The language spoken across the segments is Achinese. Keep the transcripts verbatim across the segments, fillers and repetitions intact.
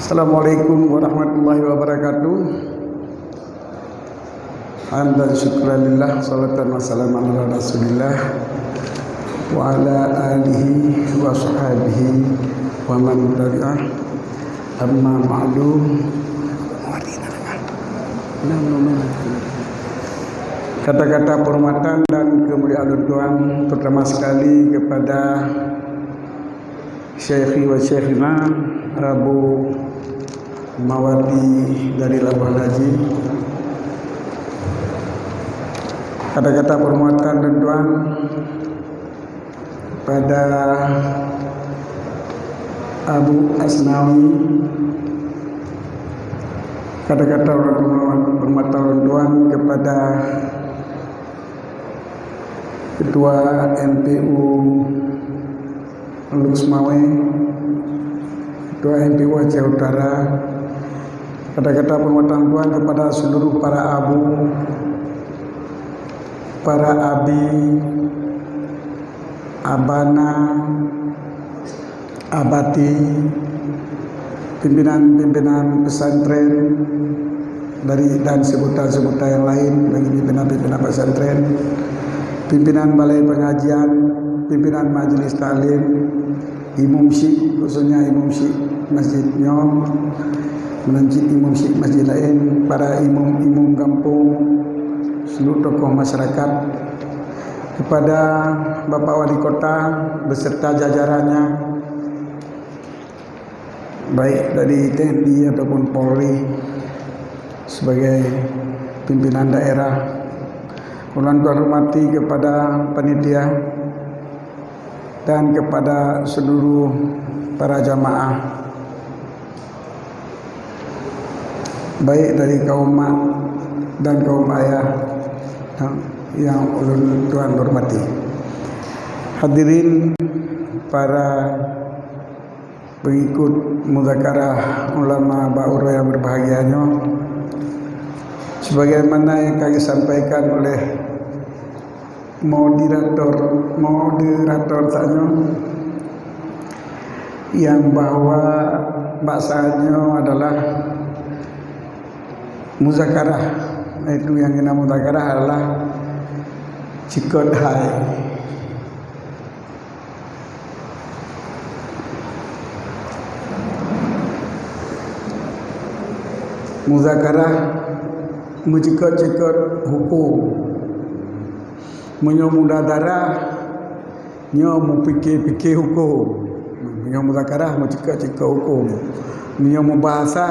Assalamualaikum warahmatullahi wabarakatuh. Hamdan syukran lillah, salatan wa salaman ala Rasulillah, wa ala alihi wa sahbihi wa man tabi'ah. Amma ba'du. Kata-kata penghormatan dan kemuliaan ulôn tuan, pertama sekali kepada Syekhi wa Syekhina Abu Mawardi dari Labuhan Haji. Kata-kata penghormatan ulôn tuan pada Abu Asnawi, kata-kata penghormatan ulôn tuan kepada Ketua M P U Lhokseumawe, Ketua M P U Aceh Utara, kata-kata penghormatan tuan kepada seluruh para abu, para abi, abana, abati, pimpinan-pimpinan pesantren dari, dan sebutan-sebutan yang lain, bagi pimpinan-pimpinan pesantren, pimpinan balai pengajian, pimpinan majlis taklim, imum syik, khususnya imum syik masjid nyoe, meunan cit imum syik masjid lain, para imum-imum gampông, seluruh tokoh masyarakat, kepada Bapak Wali Kota beserta jajarannya, baik dari T N I ataupun Polri sebagai pimpinan daerah. Ulôn tuan hormati kepada panitia dan kepada seluruh para jamaah, baik dari kaum mak dan kaum ayah yang ulôn tuan hormati. Hadirin para pengikut muzakarah ulama bak uroe yang berbahagia nyoe, sebagaimana yang ka disampaikan oleh moderator, moderator tanyoe, yang bahwa bak saat nyoe adalah muzakarah, yaitu yang kena muzakarah adalah cikot hai. Muzakarah meucikot-cikot huköm. Meunyoe munadarah, nyoe mupike-pike huköm. Meunyoe muzakarah, meucikot-cikot huköm. Meunyoe mubahasah,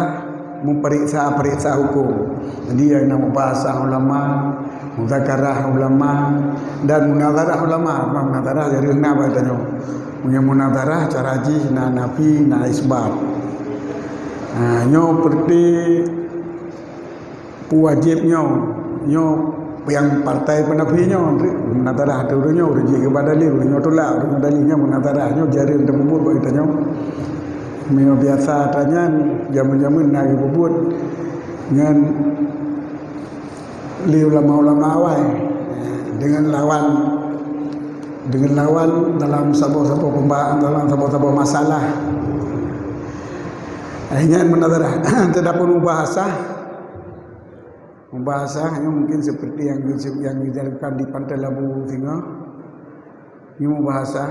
mupareksa-pareksa huköm. Jadi, nyang na mubahasah ulama, muzakarah ulama, dan munadarah ulama. Cuma munadarah jadi na bahasa nyoe. Meunyoe munadarah, cara jih na nafi, na isbat. Ha, nyoe peureuti Peu wajéb nyoe, nyoe nyang partai peunafi nyoe, munadarah ateueh ureuëng nyoe, ureuëng jih geuba dalil, ureuëng nyoe tulak, ureuëng nyoe dalil, nyoe munadarah, nyoe jareueng teupeubuet bak geutanyoe. Meunyoe biasa atra nyan, jameun-jameun na geupeubuet ngon lé ulama-ulama awai, deungon lawan, deungon lawan dalam saboh-saboh pemba-, dalam saboh-saboh masalah. Eh, nyan munadarah. Teudapat mubahasah. Mubahasah nyoe mungkin seperti yang, yang dilakukan di Pantai Labu singoh. Nyoe mubahasah,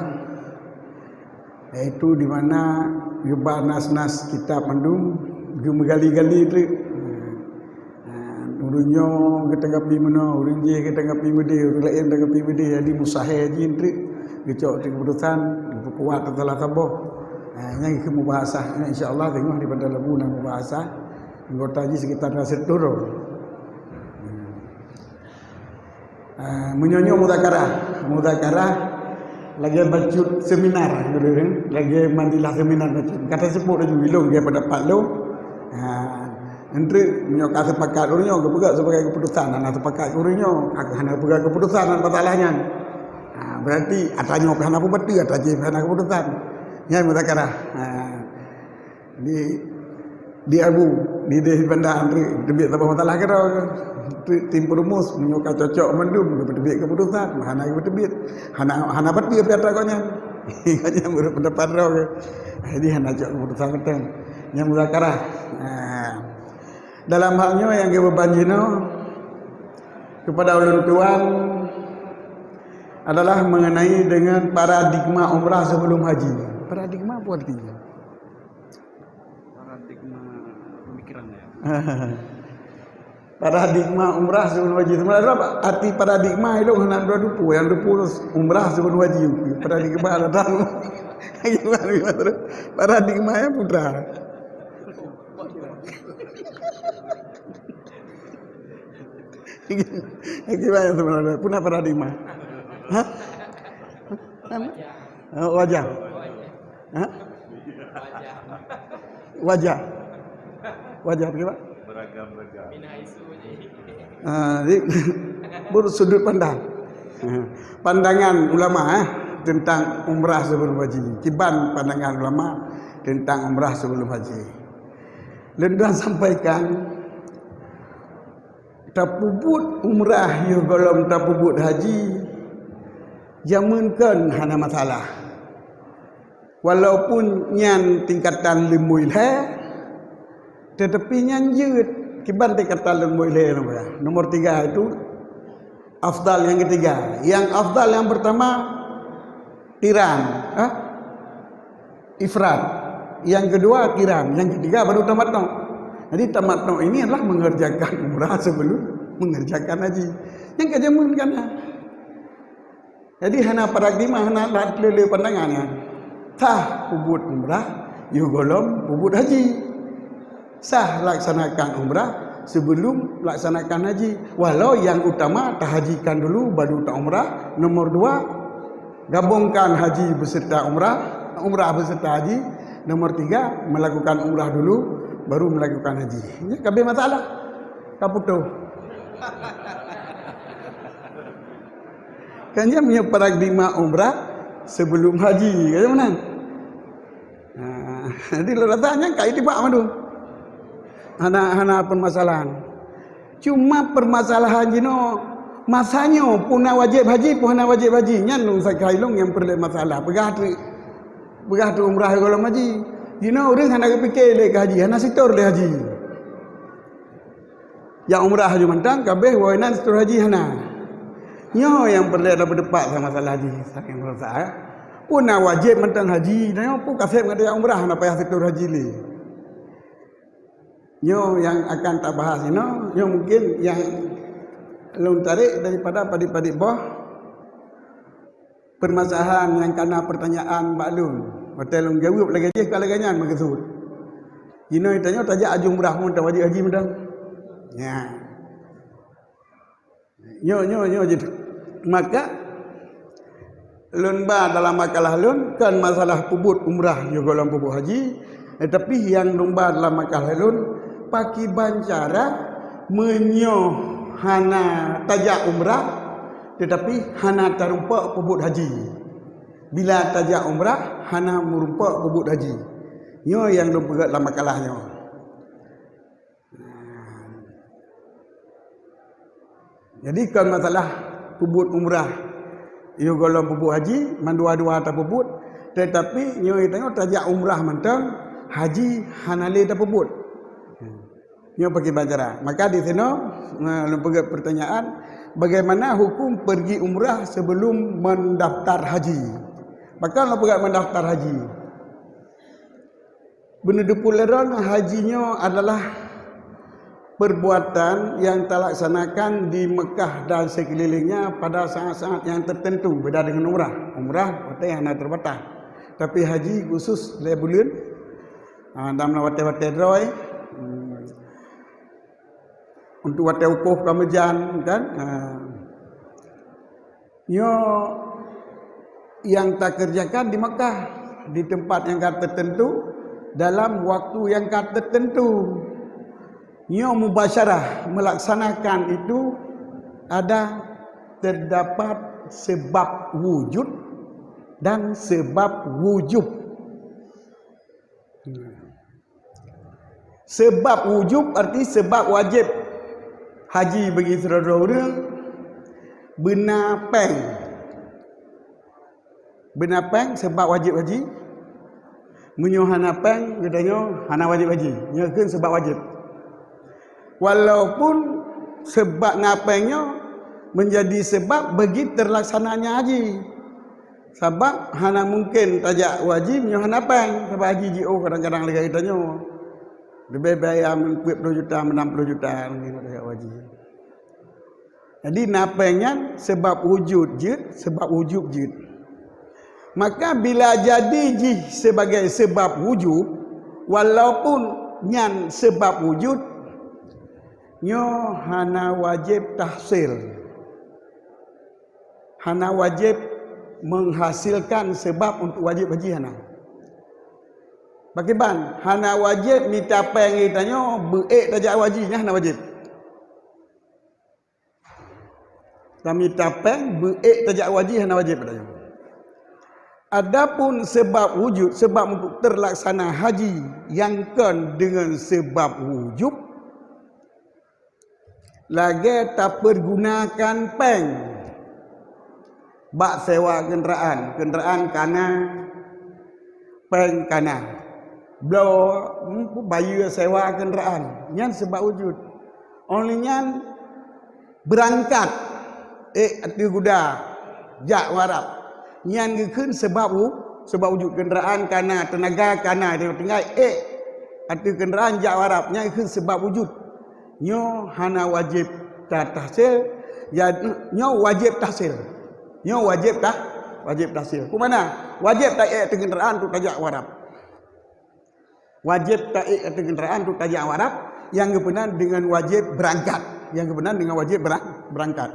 yaitu di mana geuba nas-nas kitab mandum geumeugali-gali treuk. Ha, ureuëng nyoe geutanggapi meunoe, ureuëng jih geutanggapi meudeh, ureuëng laén geutanggapi meudeh, jadi musahé jih treuk. Geucok treuk keuputusan, geupeukuat salah saboh. Ha, nyan keuh mubahasah. Insya Allah teungoh di Pantai Labu na mubahasah. Anggota jih sekitar dua ratus orang. Ah, meunyoe nyoe muzakarah, muzakarah lagée bacut seminar, lagée mandilah seminar bacut. Kata seupôt laju ilong lagée pendapat lôn. Ah, enteuk meunyoe ka sepakat ureuëng nyoe geupeugah sebagai keputusan, hana sepakat ureuëng nyoe, ka hana peugah keputusan dan masalah nyan. Ah, berarti ata nyoe ka hana peubeuteue, ata jih hana keputusan. Nyan muzakarah. Ah. Di, di Abu, di deh Banda Andri, teubiet saboh masalah keudroe. Tim perumus, meunyoe ka cocok mandum, geupeubiet keputusan, hana geupeubiet. Hana, hana beutôi piata gobnyan. Gobnyan menurut pendapat droe. Jadi hana cocok keputusan beutôi. Nyang muzakarah. Ha. Dalam hal nyoe nyang geubeban jinoe kepada ulôn tuan adalah mengenai dengan paradigma umrah sebelum haji. Paradigma apa artinya? Paradigma pemikiran, ya. Paradigma umrah sebelum haji. Sebenarnya arti paradigma itu hana dua dupu. Yang dupu umrah sebelum haji. Paradigma datang. Paradigma ya putra. Gimana sebenarnya? Punah paradigma. Hah? Hah? Oh, wajah. Hah? Wajah. Wajah apa, Pak? Beragam-ragam. Ah, jadi, sudut pandang. Ah, pandangan ulama, eh, tentang umrah sebelum haji. Kiban pandangan ulama tentang umrah sebelum haji. Lôn tuan sampaikan, tapeubuet umrah yoh gohlom tapeubuet haji, jameun kon hana masalah. Walaupun nyan tingkatan leumui lhée, tetapi nyan jeuet. Kiban tingkatan leumui lhée nomor, nomor tiga itu afdal yang ketiga. Yang afdal yang pertama, qiran, ha? Ifrad. Yang kedua, qiran. Yang ketiga baru tamattu. Jadi tamattu ini adalah mengerjakan umrah sebelum mengerjakan haji. Nyang ka jameun kan? Jadi hana paradigma, hana lat lele pandangan nyan. Sah peubuet umrah yoh gohlom peubuet haji. Sah laksanakan umrah sebelum laksanakan haji. Walau yang utama tahajikan dulu baru taumrah. Nomor dua, gabungkan haji beserta umrah, umrah beserta haji. Nomor tiga, melakukan umrah dulu baru melakukan haji. Ini kabeh masalah. Ka putus. Kan nyan meunyoe paradigma umrah sebelum haji, kan meunan? Ha, jadi lôn rasa nyan ka itibak mandum. Hana, hana permasalahan. Cuma permasalahan jinoe, masa nyoe puna wajéb haji, puna wajéb haji, nyan lôn sakai lôn nyang peureulée masalah. Peugah teuk, peugah teuk umrah gohlom haji. Jinoe ureuëng hana geupike lé keu haji, hana sitor lé haji. Nyang umrah aju mantong, kabeh woe nan sitor haji hana. Nyoe nyang peureulée tapeudeupat sama masalah haji, saking peurasaan. Puna wajéb mantong haji, nyoe pun kaseb ngon nyang umrah hana payah sitor haji lé. Nyoe nyang akan tabahas inoe, nyoe mungkin nyang lôn tarek daripada padit-padit boh. Permasalahan nyang kana pertanyaan bak lôn, watée lôn jaweueb lagée jih ka lagée nyan meukeusut. Jinoe tanyoe tajak aju umrah pun tawajéb haji mantong. Nya. Nyoe, nyoe, nyoe jih. Maka lôn ba dalam makalah lôn kon masalah peubuet umrah yoh gohlom peubuet haji, tetapi nyang lôn ba dalam makalah lôn pakiban cara meunyoe hana tajak umrah tetapi hana tarumpok peubuet haji. Bila tajak umrah hana meurumpok peubuet haji. Nyoe nyang lôn peugét lam makalah nyoe. Jadi kon masalah peubuet umrah yoh gohlom peubuet haji, mandua-dua tapeubuet, tetapi nyoe tanyoe tajak umrah mantong, haji hana lé tapeubuet. Nyoe pakiban cara. Maka di sinoe, eh, lôn peugét pertanyaan, bagaimana hukum pergi umrah sebelum mendaftar haji? Pakon lôn peugét mendaftar haji? Beuneuh dupu lé droe, haji nyoe adalah perbuatan yang talaksanakan di Mekah dan sekelilingnya pada saat-saat yang tertentu, beda dengan umrah. Umrah watée hana terbatas. Tapi haji khusus lhée buleuen, ah, dan watée-watée droe, hmm, untuk watée ukoh ka meujan, kan? Ah. Nyoe nyang takeureujakan di Makkah, di teumpat nyang ka teuteuntu, dalam waktu nyang ka teuteuntu. Nyoe mubasyarah, melaksanakan itu ada terdapat sebab wujud dan sebab wujub. Seubab wujub arti seubab wajéb haji bagi sidroe-droe ureuëng, beuna péng. Beuna péng seubab wajéb haji. Meunyoe hana péng, geutanyoe hana wajéb haji. Nyoe keuh seubab wajéb. Walaupun seubab na péng nyoe meunjadi seubab bagi teulaksana nya haji. Sabab hana mungken tajak haji meunyoe hana péng. Sabab haji jiôh kadang-kadang lagée geutanyoe. Leubeh biaya meunan peuet ploh juta, meunan ploh juta lagée tajak haji. Jadi na péng nyan seubab wujud jeuet, seubab wujub jeuet. Maka bila jadi jih sebagai seubab wujub, walaupun nyan seubab wujud, nyoe hana wajéb tahsil. Hana wajéb menghasilkan seubab untuk wajéb haji hana. Pakriban, hana wajéb mita péng geutanyoe beuék tajak haji, nyan hana wajéb. Tamita péng beuék tajak haji hana wajéb pada nyoe. Adapun seubab wujud, seubab untuk teulaksana haji nyang kon deungon seubab wujub, lagée tapeurgunakan péng bak sewa keundaraan, keundaraan kana, péng kana. Bloe, hmm, bayeue sewa keundaraan, nyan seubab wujud. Óh lheueh nyan beurangkat, ék ateueh guda, jak u Arab. Nyan geukheun seubab wu-, seubab wujud, keundaraan kana, teunaga kana, tinggai ék ateueh keundaraan jak u Arab, nyan geukheun seubab wujud. Nyoe hana wajéb ta-, tahsil, ya, nyoe wajéb tahsil. Nyoe wajéb tah-, wajéb tahsil. Peue makna? Wajéb taék ateueh keundaraan untuk tajak u Arab. Wajéb taék ateueh keundaraan untuk tajak u Arab, nyang geupeunan deungon wajéb beurangkat. Nyang geupeunan deungon wajéb beurang-, beurangkat.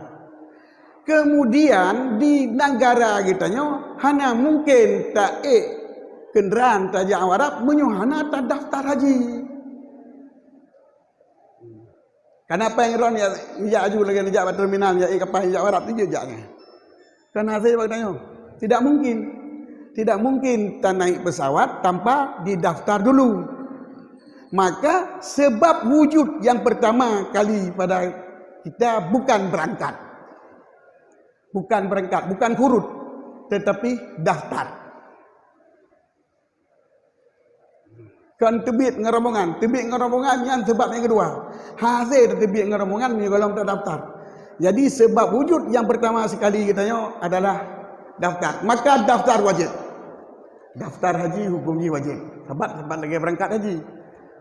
Keumudian di neugara geutanyoe hana mungken taék keundaraan tajak u Arab meunyoe hana tadaftar haji. Kana péng droen jak, jak aju lagée jak bak terminal, jak ék kapal jak u Arab, tu jak nyan. Kan hase bak tanyoe. Tidak mungkin. Tidak mungkin tanaik pesawat tanpa didaftar dulu. Maka sebab wujud yang pertama kali pada kita bukan berangkat. Bukan berangkat, bukan khurud, tetapi daftar. Kon teubiet ngon rombongan. Teubiet ngon rombongan nyan seubab nyang keudua. Hase teubiet ngon rombongan meunyoe gohlom tadaftar. Jadi seubab wujud nyang peurtama sekali geutanyoe adalah daftar. Maka daftar wajéb. Daftar haji huköm jih wajéb. Sabab, sabab lagée beurangkat haji.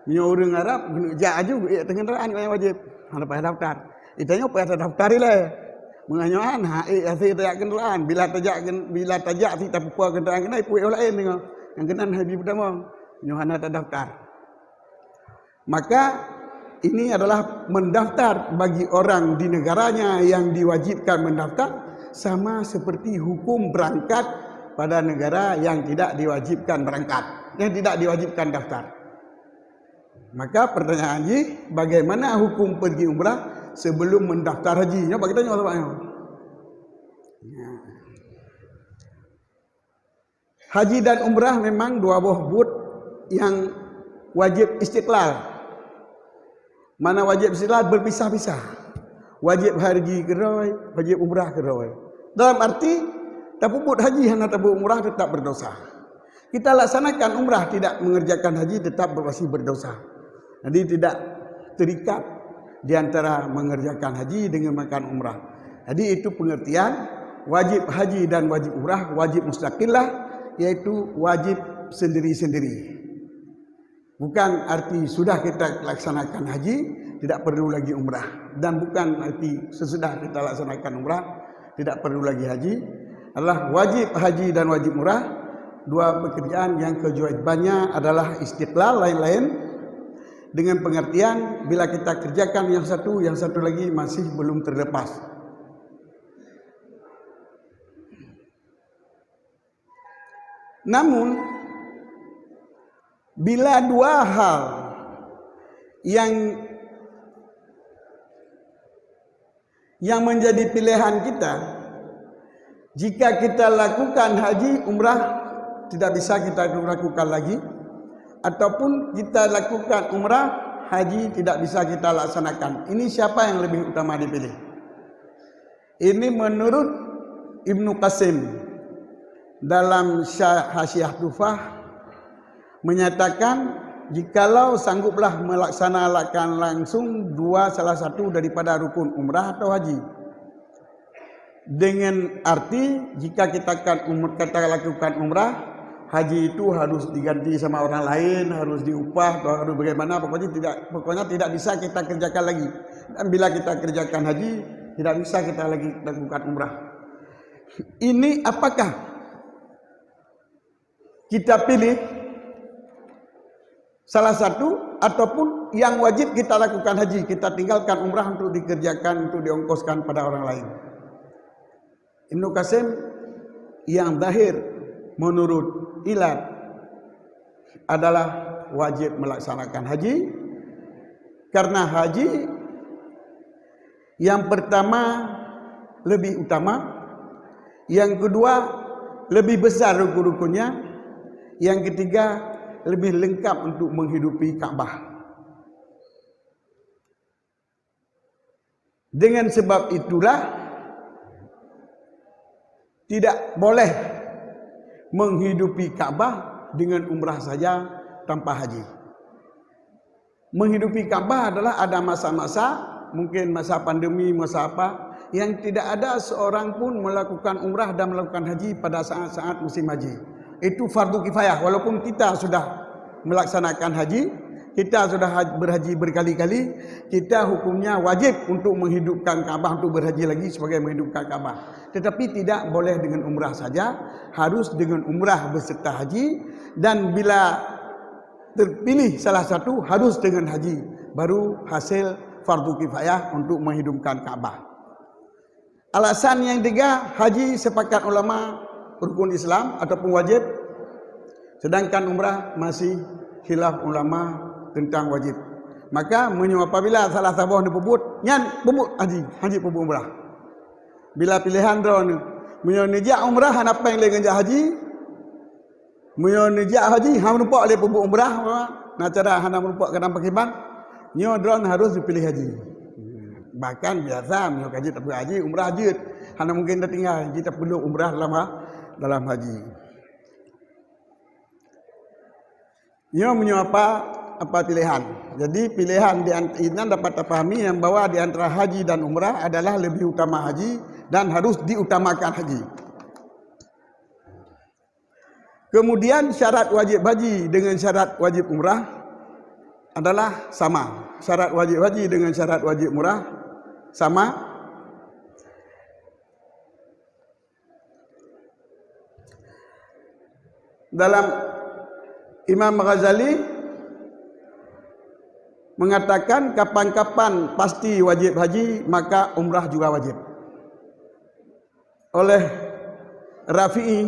Meunyoe ureuëng Arab geuneuk jak aju, geuék ateueh keundaraan nyang wajéb. Hana payah daftar. Geutanyoe payah tadaftar ilée. Meunyoe nyan, ha, ék hase tajak keundaraan. Bila tajak, bila tajak sit tapeupo keundaraan keunan, ipeuék ureuëng laén deungoe. Nyang keunan haji peutamong. Nyoe hana tadaftar. Maka ini adalah mendaftar bagi orang di negaranya yang diwajibkan mendaftar, sama seperti hukum berangkat pada negara yang tidak diwajibkan berangkat, yang tidak diwajibkan daftar. Maka pertanyaan jih, bagaimana hukum pergi umrah sebelum mendaftar haji? Nyoe bak geutanyoe saban nyoe. Ya. Haji dan umrah memang dua boh buet nyang wajéb istiqlal. Makna wajéb istiqlal, berpisah-pisah. Wajéb haji keudroe, wajéb umrah keudroe. Dalam arti, tapeubuet haji hana tapeubuet umrah tetap berdosa. Kita laksanakan umrah tidak mengerjakan haji tetap masih berdosa. Jadi tidak terikat di antara mengerjakan haji dengan makan umrah. Jadi itu pengertian wajib haji dan wajib umrah, wajib mustaqillah, yaitu wajib sendiri-sendiri. Bukan arti sudah kita laksanakan haji, tidak perlu lagi umrah. Dan bukan arti sesudah kita laksanakan umrah, tidak perlu lagi haji. Adalah wajib haji dan wajib umrah, dua pekerjaan yang kewajibannya adalah istiqlal, lain-lain. Dengan pengertian, bila kita kerjakan yang satu, yang satu lagi masih belum terlepas. Namun, bila dua hal yang, yang menjadi pilihan kita, jika kita lakukan haji, umrah tidak bisa kita lakukan lagi, ataupun kita lakukan umrah, haji tidak bisa kita laksanakan. Ini siapa yang lebih utama dipilih? Ini menurut Ibnu Qasim dalam Sya-, Hasyiah Tuhfah, Menyatakan, jikalau sangguplah melaksanakan langsung dua salah satu daripada rukun umrah atau haji. Dengan arti, jika kita akan umr-, kita lakukan umrah, haji itu harus diganti sama orang lain, harus diupah, atau harus bagaimana, pokoknya tidak, pokoknya tidak bisa kita kerjakan lagi. Dan bila kita kerjakan haji, tidak bisa kita lagi lakukan umrah. Ini apakah kita pilih salah satu ataupun yang wajib kita lakukan haji, kita tinggalkan umrah untuk dikerjakan, untuk diongkoskan pada orang lain? Ibnu Qasim, yang zahir menurut ilat adalah wajib melaksanakan haji, karena haji yang pertama lebih utama, yang kedua lebih besar rukun-rukunnya, yang ketiga lebih lengkap untuk menghidupi Ka'bah. Dengan sebab itulah, tidak boleh menghidupi Ka'bah dengan umrah saja tanpa haji. Menghidupi Ka'bah adalah ada masa-masa, mungkin masa pandemi, masa apa, yang tidak ada seorang pun melakukan umrah dan melakukan haji pada saat-saat musim haji. Itu fardu kifayah, walaupun kita sudah melaksanakan haji, kita sudah haj-, berhaji berkali-kali, kita hukumnya wajib untuk menghidupkan Ka'bah, untuk berhaji lagi sebagai menghidupkan Ka'bah. Tetapi tidak boleh dengan umrah saja, harus dengan umrah beserta haji, dan bila terpilih salah satu, harus dengan haji, baru hasil fardu kifayah untuk menghidupkan Ka'bah. Alasan yang tiga, haji sepakat ulama rukun Islam ataupun wajib, sedangkan umrah masih khilaf ulama tentang wajib. Maka meunyoe apabila salah saboh neupeubuet, nyan peubuet haji, haji peubuet umrah. Bila pilehan droeneuh, meunyoe neujak umrah hana péng lé ngon jak haji, meunyoe neujak haji hana meurumpok lé peubuet umrah, na cara hana meurumpok kadang pakriban, nyoe droeneuh harus neupiléh haji. Bahkan biasa meunyoe ka jeuet tapeubuet haji, umrah jeuet, hana mungken tatinggai, jeuet tapeuduek umrah dalam ha-, dalam haji. Nyoe meunyoe apa, apa pilehan. Jadi pilehan di an-, inan dapat tapahami nyang bahwa di antara haji dan umrah adalah lebih utama haji dan harus diutamakan haji. Kemudian syarat wajib haji dengan syarat wajib umrah adalah sama. Syarat wajib haji dengan syarat wajib umrah sama. Dalam Imam Ghazali mengatakan kapan-kapan pasti wajib haji, maka umrah juga wajib. Oleh Rafi'i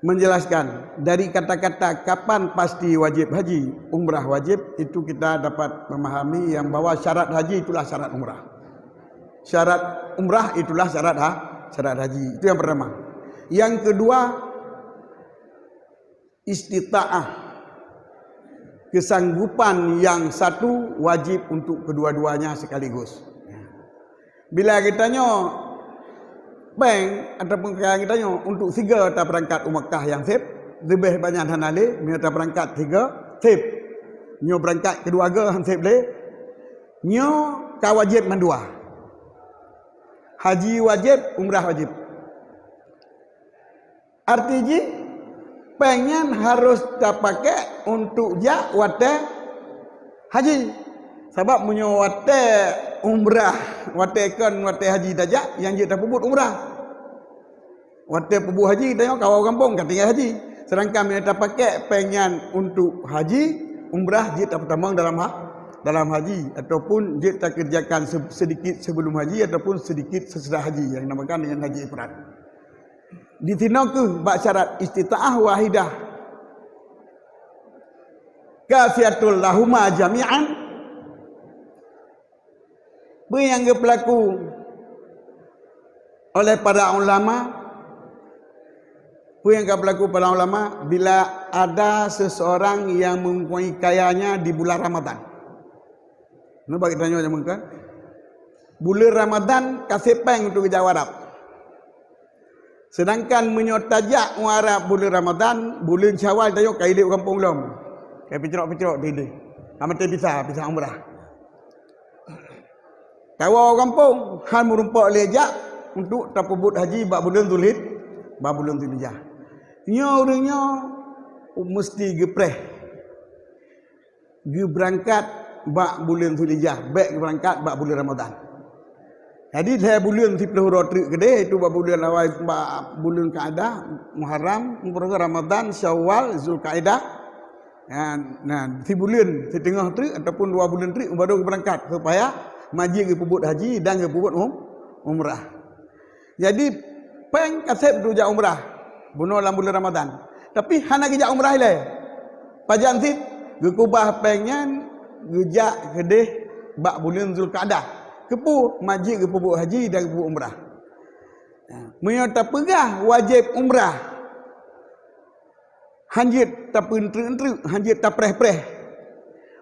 menjelaskan, dari kata-kata kapan pasti wajib haji, umrah wajib, itu kita dapat memahami yang bahwa syarat haji itulah syarat umrah. Syarat umrah itulah syarat ha-, syarat haji. Itu yang pertama. Yang kedua, istita'ah. Kesanggupan yang satu wajib untuk kedua-duanya sekaligus. Bila geutanyoe péng ataupun kaya geutanyoe untuk siga tabeurangkat u Makkah nyang sép, leubeh banyak hana lé, meunyoe tabeurangkat siga, sép. Nyoe beurangkat keudua go han sép lé, nyoe ka wajéb mandua. Haji wajéb, umrah wajéb. Arti jih, péng nyan harôh tapakék untuk jak watée haji. Sabab meunyoe watée umrah, watée kon watée haji tajak, nyang jeuet tapeubuet umrah. Watée peubuet haji, tanyoe kawa u gampông, ka tinggai haji. Sedangkan meunyoe tapakék péng nyan untuk haji, umrah jeuet tapeutamong dalam ha-, dalam haji, ataupun jeuet takeureujakan se-, seudikit sebelum haji ataupun seudikit sesudah haji, nyang dinamakan dengan haji ifrad. Disinoe kheueh bak syarat istita'ah wahidah kafiatul lahuma jami'an. Peue nyang geupeulaku oleh para ulama? Peue nyang ka peulaku para ulama bila ada seseorang yang mempunyai kayanya di bulan Ramadan? Nyoe bak geutanyoe jameun kan? Buleuen Ramadan ka sép péng untuk geujak u Arab. Seudangkan meunyoe tajak u Arab buleuen Ramadhan, buleuen Syawal tanyoe ka ilek u gampông lom. Ka picrok-picrok di deh. Ka maté bisa, bisa umrah. Tawoe u gampông, han meurumpok lé jak untuk tapeubuet haji bak buleuen Zulhid, bak buleuen Zulhijjah. Nyoe ureuëng nyoe meusti geupreh. Geubeurangkat bak buleuen Zulhijjah, bék geubeurangkat bak buleuen Ramadhan. Jadi lhée buleuen siplôh uroe treuk keudeh, yaitu bak buleuen awai, bak buleuen Kaidah, Muharram, Ramadhan, Syawal, Zulkaidah. Nah, nah, sibuleuen siteungoh treuk ataupun dua buleuen treuk baru geubeurangkat supaya manjeuet geupeubuet haji dan geupeubuet um-, umrah. Jadi péng ka sép geujak umrah bunoe lam buleuen Ramadhan. Tapi hana geujak umrah ilée. Pajan cit geukubah péng nyan geujak keudeh bak buleuen Zulkaidah. Keupeue? Manjeuet geupeubuet haji dan geupeubuet umrah. Meunyoe tapeugah wajéb umrah, hanjeuet tapeunteuk-enteuk, hanjeuet tapreh-preh.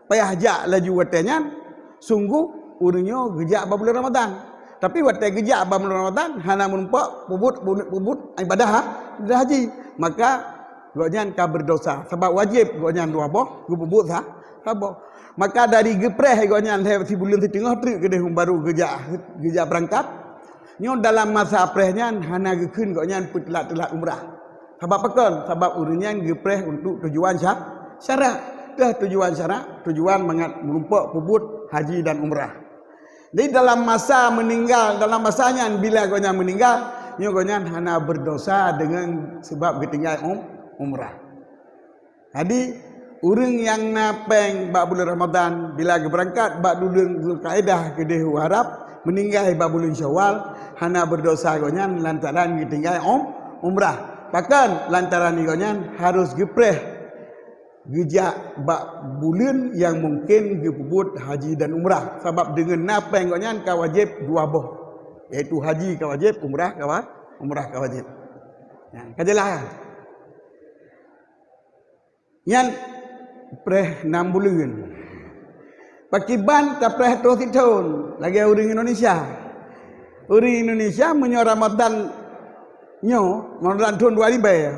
Payah jak laju watée nyan, sunggoh ureuëng nyoe geujak bak buleuen Ramadhan. Tapi watée geujak bak buleuen Ramadhan, hana meurumpok peubuet, peubuet ibadah ha-, ibadah haji. Maka gobnyan ka beureudosa, sabab wajéb gobnyan dua boh, geupeubuet sa-, saboh. Maka dari geupreh gobnyan lhée sibuleuen siteungoh treuk keudeh baru geujak, geujak beurangkat. Nyoe dalam masa preh nyan hana geukheun gobnyan peuteulat-teulat umrah. Sabab pakon? Sabab ureuëng nyan geupreh untuk tujuan sya-, syarak. Teuh tujuan syarak, tujuan mangat meurumpok peubuet haji dan umrah. Jadi dalam masa meuninggal, dalam masa nyan bila gobnyan meuninggal, nyoe gobnyan hana beureudosa deungon sabab geutinggai um-, umrah. Jadi, ureuëng nyang na péng bak buleuen Ramadhan, bila geubeurangkat bak buleuen Zulkaidah keudeh u Arab, meuninggai bak buleuen Syawal, hana beureudosa gobnyan lantaran geutinggai um-, umrah. Pakon? Lantaran gobnyan harôh geupreh geujak bak buleuen nyang mungken geupeubuet haji dan umrah. Sabab deungon na péng gobnyan ka wajéb dua boh, yaitu haji ka wajéb, umrah ka wa-, umrah ka wajéb. Nyan, ka jeulaih kan? Nyan preh nam buleuen. Pakriban tapreh troh sithon lagée ureuëng Indonesia. Ureuëng Indonesia meunyoe Ramadhan nyoe, Ramadhan thon dua ribée,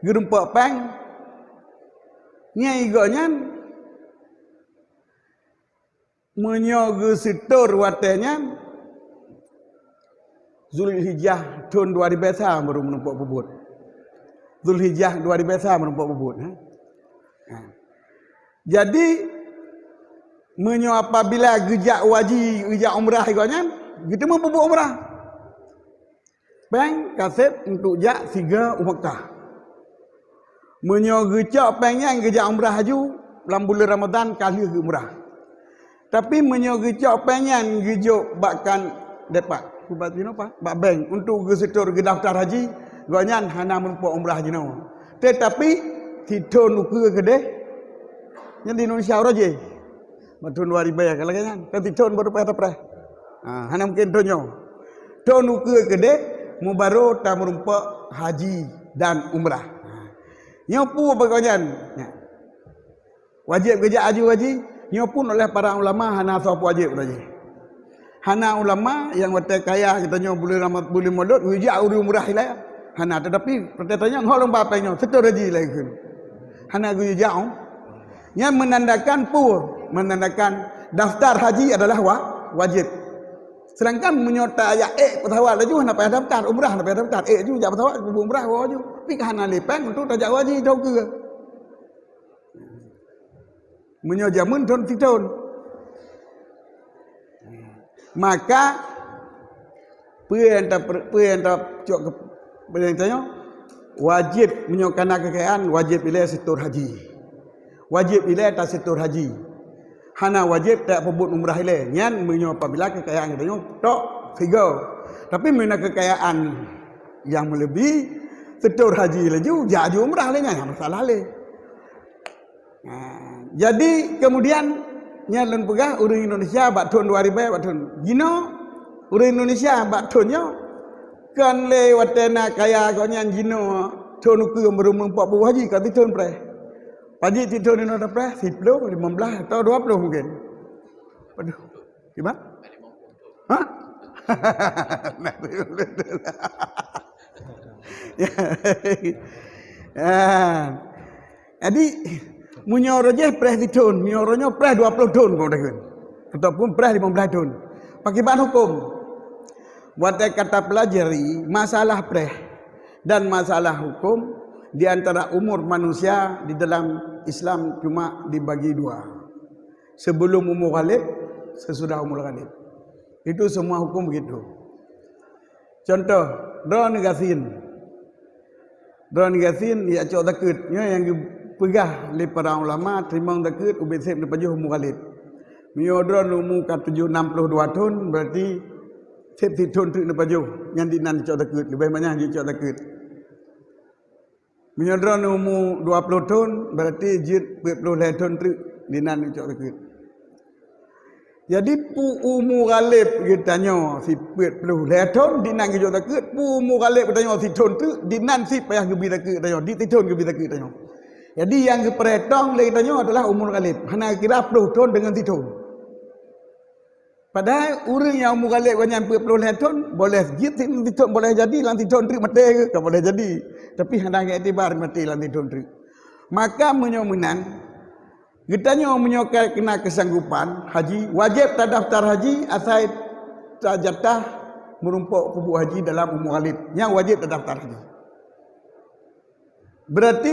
geurumpok péng, nyan gobnyan meunyoe geuseutôt watée nyan, Zulhijjah thon dua ribée sa baru meurumpok peubuet. Zulhijjah dua ribée sa meurumpok peubuet, ha? Ha. Jadi, meunyoe apabila geujak haji, geujak umrah gobnyan, geuteumé peubuet umrah. Péng ka sép untuk jak sigoe u Makkah. Meunyoe geucok péng nyan geujak umrah laju, lam buleuen Ramadhan ka lheueh geuumrah. Tapi meunyoe geucok péng nyan geujok bak kan depak, bak sinoe pa? Bak bank untuk geuseutôt geudaftar haji, gobnyan hana meurumpok umrah jinoe. Teutapi sithon ukeue keudeh, nyan di Indonesia uroe jih. Bak thon dua ribée ka lagée nyan. Kan sithon baru payah tapreh. Ha, hana mungken thon nyoe. Thon ukeue keudeh mubaroe tameurumpok haji dan umrah. Ha. Nyoe peue bak gobnyan? Nyan. Wajéb geujak aju haji, nyoe pun oleh para ulama hana soe peuwajéb lagée jih. Hana ulama nyang watée kaya geutanyoe buleuen Rama-, buleuen Maulud geujak ureuëng umrah ilée. Hana, teutapi watée tanyoe ngon lom bak péng nyoe, seutôt haji ilée kheun. Hana geujak, oh. Nyan meunandakan peue? Meunandakan daftar haji adalah wa-, wajéb. Sedangkan meunyoe tajak ék pesawat laju hana payah daftar, umrah hana payah daftar, ék ju jak pesawat, umrah bawa ju. Tapi ka hana lé péng untuk tajak haji, thon ukeue. Meunyoe jameun thon sithon. Maka, peue nyang ta-, peue nyang tacok keu, peue nyang tanyoe? Wajéb, meunyoe kana keukayaan, wajéb ilée seutôt haji. Wajéb ilée taseutôt haji. Hana wajéb tajak peubuet umrah ilée. Nyan meunyoe apabila keukayaan geutanyoe tok sigoe. Tapi meunyoe keukayaan nyang meuleubeh, seutôt haji laju, jak aju umrah lé nyan, hana masalah lé. Ha, jadi kemudian nyan lôn peugah ureuëng Indonesia bak thon dua ribèe bak thon jinoe, ureuëng Indonesia bak thon nyoe kon lé watée na kaya gobnyan jinoe thon ukeue meureumeung empat puluh haji ka sithon preh. Paji sithon inoe tapreh siploh, lima belas atau dua puluh mungkin. Aduh, gimana? Ha? Nah, betul, betul. Ya. Jadi, meunyoe roh jih preh sithon, meunyoe roh nyoe preh dua ploh thon, peue takheun. Ataupun preh limong blaih thon. Pakriban huköm? Watée ka tapelajari masalah preh dan masalah huköm di antara umur manusia di dalam Islam cuma dibagi dua. Sebelum umur ghalib, sesudah umur ghalib. Itu semua hukum begitu. Contoh, droeneuh gasien. Droeneuh gasien jak cok zakeuet. Nyoe nyang geupeugah lé para ulama, teurimong zakeuet ubé seb neupajoh umur ghalib. Meunyoe droeneuh umu ka tujoh, enam ploh dua thon, berarti seb sithon treuk neupajoh. Nyan dinan cok zakeuet, leubeh manyang jicok zakeuet. Meunyoe droeneuh umu dua ploh thon, berarti jeuet peuet ploh lhée thon treuk dinan neucok zakeuet. Jadi, peue umu ghalib geutanyoe sipeuet ploh lhée thon dinan geujok zakeuet, peue umu ghalib geutanyoe sithon treuk dinan sit payah geubi zakeuet geutanyoe, di sithon geubi zakeuet geutanyoe. Jadi, nyang geupeureutoh lé geutanyoe adalah umur ghalib, hana kira ploh thon deungon sithon. Padahai ureuëng nyang umu ghalib gobnyan peuet ploh lhée thon, boleh jeuet sithon, boleh jadi lam sithon treuk maté, ka boleh jadi. Tapi hana iktibar maté lam sithon treuk. Maka meunyoe meunan, geutanyoe meunyoe ka keuna keusanggopan haji, wajéb tadaftar haji asai tajatah meurumpok peubuet haji dalam umu ghalib. Nyan wajéb tadaftar haji. Berarti,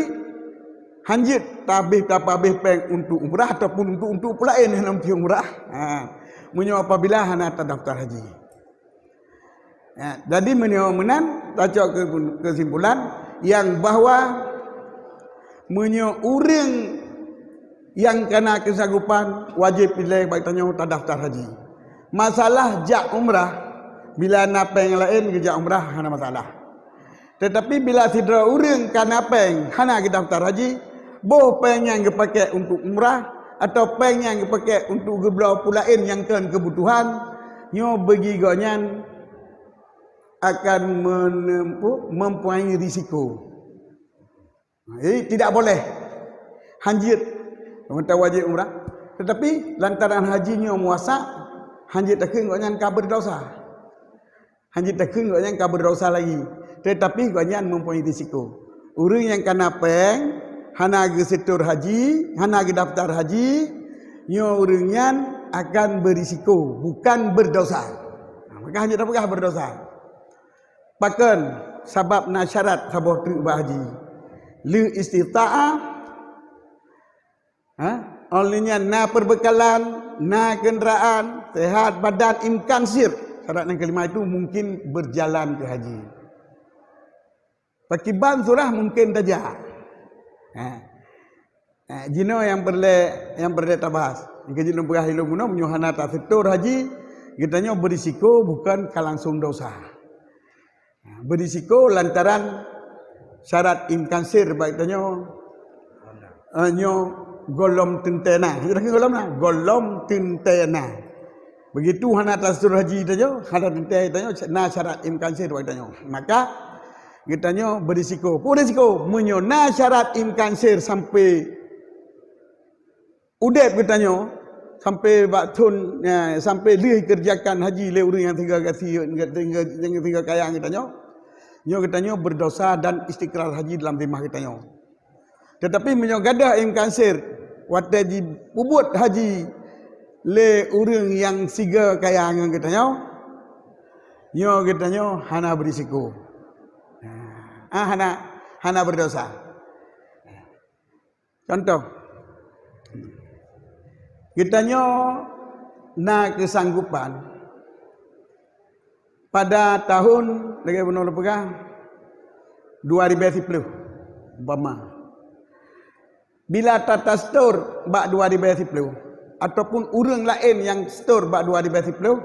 hanjeuet tabeh, tapabeh péng untuk umrah ataupun untuk, untuk peulaén nyang lam umrah. Ha. Meunyoe apabila hana tadaftar haji. Ha. Jadi, meunyoe meunan, tacok ke-, kesimpulan yang bahwa meunyoe ureuëng nyang kana keusanggopan, wajéb ilée bak tanyoe tadaftar haji. Masalah jak umrah, bila na péng laén geujak umrah, hana masalah. Teutapi bila sidroe ureuëng kana péng hana geudaftar haji, boh péng nyang geupakék untuk umrah atau péng nyang geupakék untuk geubloe peulaén nyang kon keubutuhan, nyoe bagi gobnyan akan menempuh, mempunyai risiko. Jadi, tidak boleh. Hanjeuet. Pemerintah wajib umrah. Tetapi, lantaran haji nyoe muasak, hanjeuet takheun gobnyan ka berdosa. Hanjeuet takheun gobnyan ka berdosa lagi. Tetapi, gobnyan mempunyai risiko. Ureuëng nyang kana péng, hana geusetor haji, hana geudaftar haji, nyoe ureuëng nyan akan berisiko, bukan berdosa. Nah, maka hanjeuet tapeugah berdosa. Pakon? Sabab na syarat saboh treuk bak haji. Le istita'ah, ha? Óh lheueh nyan na peubeukalan, na keundaraan, sehat badan, imkan sir. Syarat nyang kelima itu mungkin berjalan ke haji. Pakriban surah mungkin tajak. Ha. Eh, jinoe nyang peureulée, nyang peureulée tabahas. Nyang keujieb lôn peugah ilôn bunoe, meunyoe hana tasetor haji, geutanyoe berisiko bukan ka langsung dosa. Berisiko lantaran syarat imkan sir bak geutanyoe, eh, nyoe gohlom teuntée na. Geutanyoe gohlom na, gohlom teuntée na. Begitu hana tasetor haji geutanyoe, hana teuntée geutanyoe, na syarat imkan sir bak geutanyoe. Maka, geutanyoe berisiko. Peue risiko? Meunyoe na syarat imkan sir sampai udeb geutanyoe, sampai bak thon, eh, sampai lheueh keureujakan haji lé ureuëng nyang tinggai gasi, nyang tinggai kaya geutanyoe, nyoe geutanyoe berdosa dan istiqrar haji dalam zimah geutanyoe. Teutapi meunyoe gadôh imkan sir, watée jipeubuet haji lé ureuëng nyang siga kaya ngon geutanyoe, nyoe geutanyoe hana berisiko. Ah, hana, hana berdosa. Contoh, geutanyoe na keusanggopan pada tahun, lagée bunoe lôn peugah, dua ribée siploh, umpama. Bila tatasetor bak dua ribée siploh, ataupun ureuëng laén nyang setor bak dua ribée siploh,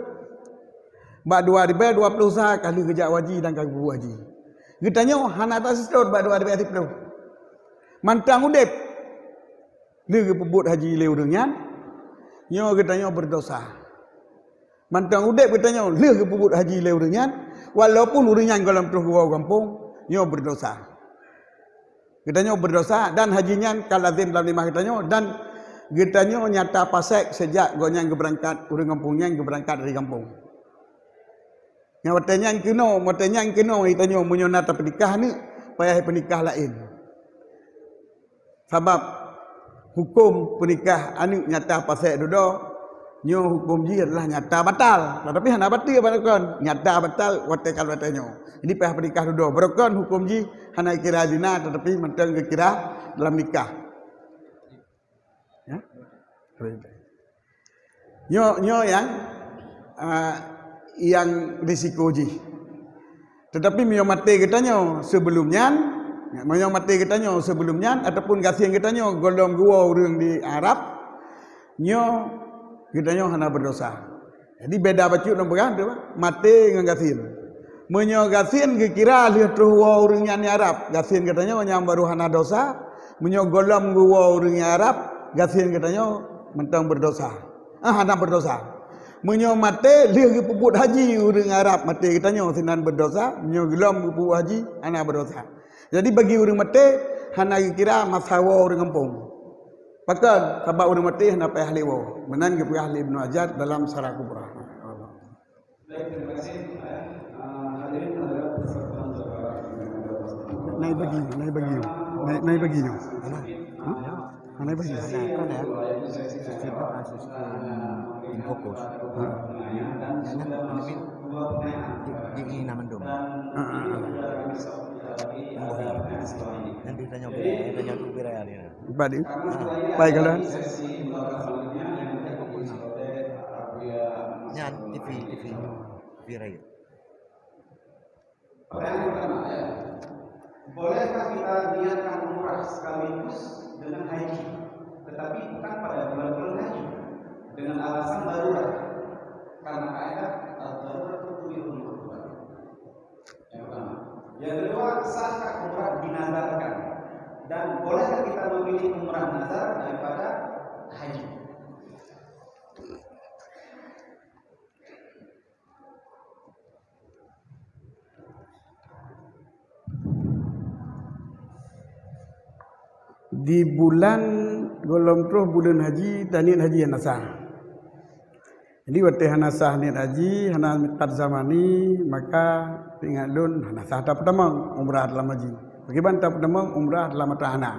bak dua ribée dua ploh sa ka lheueh geujak haji dan ka geupeubuet haji. Geutanyoe hana tasetor bak dua ribée siploh. Mantong udeb lheueh geupeubuet haji lé ureuëng nyan, nyoe geutanyoe berdosa. Mantong udeb geutanyoe lheueh geupeubuet haji lé ureuëng nyan, walaupun ureuëng nyan gohlom troh geuwoe u gampông, nyoe berdosa. Geutanyoe berdosa dan haji nyan ka lazem lam zimah geutanyoe dan geutanyoe nyata pasék sejak gobnyan geubeurangkat, ureuëng gampông nyan geubeurangkat dari gampông. Nyang watèe nyan keunoe, watèe nyan keunoe itanyoe meunyoe na tapeunikah aneuk, payah peunikah laén. Sabab huköm peunikah aneuk nyata pasek dudoe, nyoe huköm jih adalah nyata batal. Tetapi hana batal barokon, nyata batal watèe ka watèe nyoe. Jadi payah peunikah dudoe. Barokon huköm jih hana kira zina, tetapi mantong geukira dalam nikah. Ya? Nyoe, nyoe nyang, ah, nyang risiko jih. Tetapi meunyoe maté geutanyoe sebelum nyan, meunyoe maté geutanyoe sebelum nyan, ataupun gasien geutanyoe gohlom geuwoe ureuëng di Arab, nyoe geutanyoe hana berdosa. Jadi beda bacut nyang peugah tu, maté ngon gasien. Meunyoe gasien geukira lheueh troh woe ureuëng nyan di Arab, gasien geutanyoe nyang barô hana dosa. Meunyoe gohlom geuwoe ureuëng di Arab, gasien geutanyoe mantong berdosa. Ah, hana berdosa. Meunyoe maté lheueh geupeubuet haji ureuëng Arab, maté geutanyoe sinan berdosa. Meunyoe gohlom geupeubuet haji, hana berdosa. Jadi bagi ureuëng maté hana geukira masa woe ureuëng gampông. Pakon? Sabab ureuëng maté hana payah lé woe. Meunan geupeugah lé Ibnu Hajar dalam Syarah Kubra. Baik, terima kasih. Ah, hadirin hadirat peserta musyawarah. Naik bagi, naik bagi. Naik, naik bagi nyoe. Hah? Naik bagi. Ada, kan ya? Sisi apa? Sisi in fokus. Hah? Yang nak ambil di, di ini nama dong. Ah, ah, ah. Yang bohong. Nanti tanya bira, tanya tu bira ya. Badi. Pai galon. Nyan T V, T V. T V rakyat. Pertanyaan pertama, ya. Bolehkah kita niatkan umrah sekaligus dengan haji, tetapi bukan pada bulan-bulan haji, dengan alasan darurat? Karena kaidah ad-daruratu tubihul mahzurat. Yang pertama. Yang kedua, sahkah umrah dinazarkan? Dan bolehkah kita memilih umrah nazar daripada haji? Di bulan gohlom troh buleuen haji, taniet haji hana sah. Jadi watèe hana sah niet haji, hana miqat zamani, maka ingat lôn hana sah tapeutamong umrah dalam haji. Pakriban tapeutamong umrah dalam atra hana.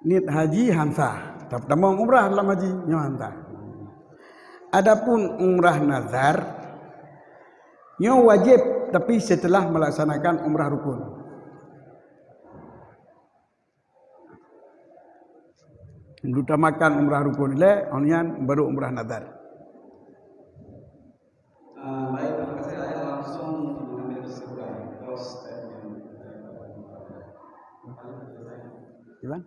Niet haji han sah, tapeutamong umrah dalam haji, nyoe han sah. Adapun umrah nazar, nyoe wajéb, tapi setelah melaksanakan umrah rukun. Diutamakan umrah rukun ilèe, 'oh nyan baru umrah nazar. Ah, baik, terima kasih. Saya langsung mengambil kesimpulan. Close statement. Iwan?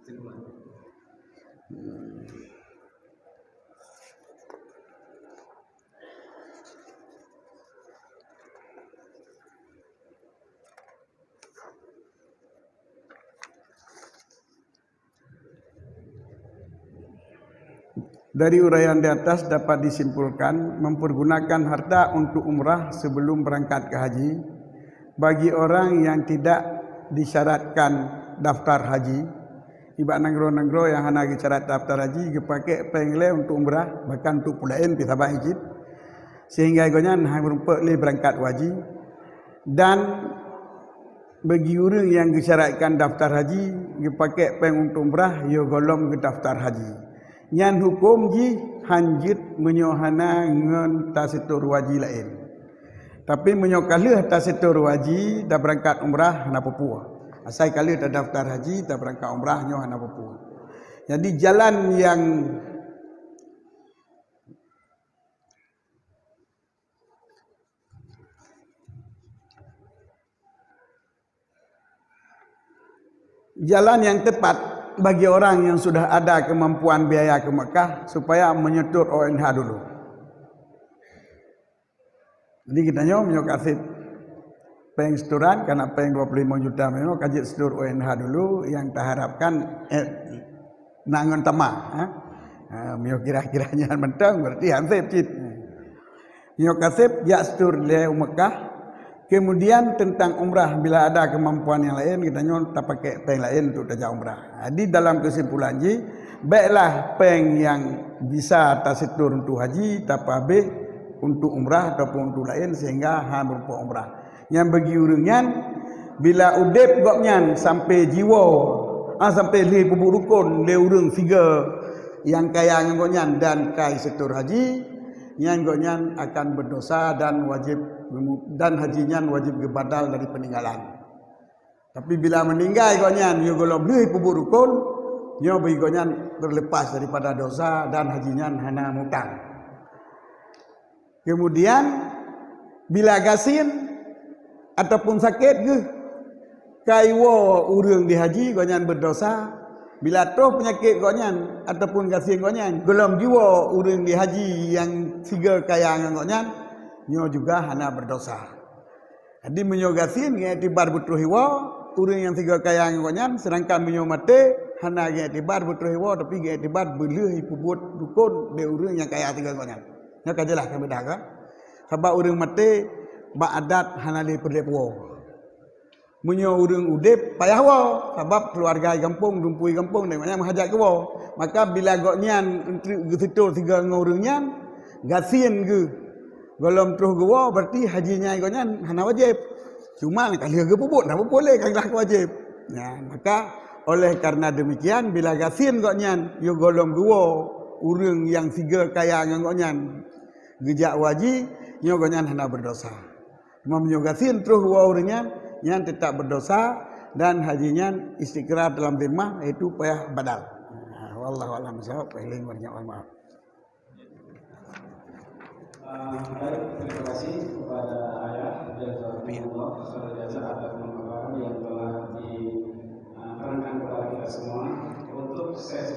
Dari uraian di atas dapat disimpulkan, mempergunakan harta untuk umrah sebelum berangkat ke haji, bagi orang yang tidak disyaratkan daftar haji, ibarat nanggroe-nanggroe nyang hana geusyarat daftar haji, geupakè péng lé untuk umrah, bahkan untuk peulaén pih saban cit, sehingga gobnyan hana meurumpok lé beurangkat u haji, dan bagi ureuëng nyang geusyaratkan daftar haji, geupakè péng untuk umrah, yoh gohlom geudaftar haji. Nyan huköm jih han jeuet meunyoe hana ngon taseutôt u haji laén. Tapi meunyoe ka lheueh taseutôt u haji, tabeurangkat umrah, hana peue-peue. Asai ka lheueh tadaftar haji, tabeurangkat umrah, nyoe hana peue-peue. Jadi jalan nyang Jalan yang tepat bagi orang yang sudah ada kemampuan biaya ke Mekah supaya menyetor O N H dulu. Jadi geutanyoe meunyoe ka sép péng setoran, kana péng dua puluh lima juta meunyoe ka jeuet setor O N H dulu, yang taharapkan, eh, na ngon tamah, ha? Ha, meunyoe kira-kira nyan mantong, berarti han sép cit. Nyoe ka sép jak setor lé u Mekah. Kemudian tentang umrah, bila ada kemampuan yang lain, geutanyoe tapakè péng lain untuk tajak umrah. Jadi dalam kesimpulan jih, baiklah péng yang bisa tasetor untuk haji, tapeuhabéh untuk umrah ataupun untuk laén sehingga hana beurukon umrah. Nyang bagi ureuëng nyan, bila udeb gobnyan sampai jiwoe, ah, sampai lheueh peubuet rukon lé ureuëng sigoe nyang kaya ngon gobnyan dan ka jiseutôt haji, nyan gobnyan akan berdosa dan wajib, dan haji nyan wajib geubadal dari peninggalan. Tapi bila meuninggai gobnyan nyoe gohlom lheueh peubuet rukon, nyoe bagi gobnyan terlepas daripada dosa dan haji nyan hana mutang. Kemudian, bila gasien ataupun sakét geuh, ka jiwoe ureuëng di haji, gobnyan berdosa. Bila troh peunyakét gobnyan ataupun gasien gobnyan, gohlom jiwoe ureuëng di haji nyang sigoe kaya ngon gobnyan, nyoe juga hana berdosa. Jadi meunyoe gasien geuiktibar beutroh jiwoe ureuëng nyang sigoe kaya ngon gobnyan, sedangkan meunyoe maté hana geuiktibar beutroh jiwoe, tapi geuiktibar beulheueh jipeubuet rukon lé ureuëng nyang kaya sigoe ngon gobnyan. Nyoe ka jeulaih ka beudah kan? Sabab ureuëng maté bak adat hana lé peureulée woe. Meunyoe ureuëng udeb payah woe, sabab keuluwarga di gampông, lumpui gampông, dan banyak meuhajat keu woe. Maka bila gobnyan eunteuk geuseutôt sigoe ngon ureuëng nyan, gasien geuh gohlom troh geuwoe, berarti haji nyang gobnyan hana wajéb. Cuma ka lheueh geupeubuet, na peupuléh ka glah wajéb. Nah, maka oleh karena demikian, bila gasien gobnyan nyoe gohlom geuwoe ureuëng nyang sigoe kaya ngon gobnyan geujak haji, nyoe gobnyan hana berdosa. Cuma meunyoe gasien troh geuwoe ureuëng nyan, nyan tetap berdosa dan haji nyan istiqrar dalam zimmah, yaitu payah badal. Nah, wallahu a'lam bishawab. Paling banyak mohon maaf. Ah, baik, terima kasih kepada Ayah, jazakumullah khairan jazaa atas pemaparan yang telah diterangkan kepada kita semua. Untuk sesi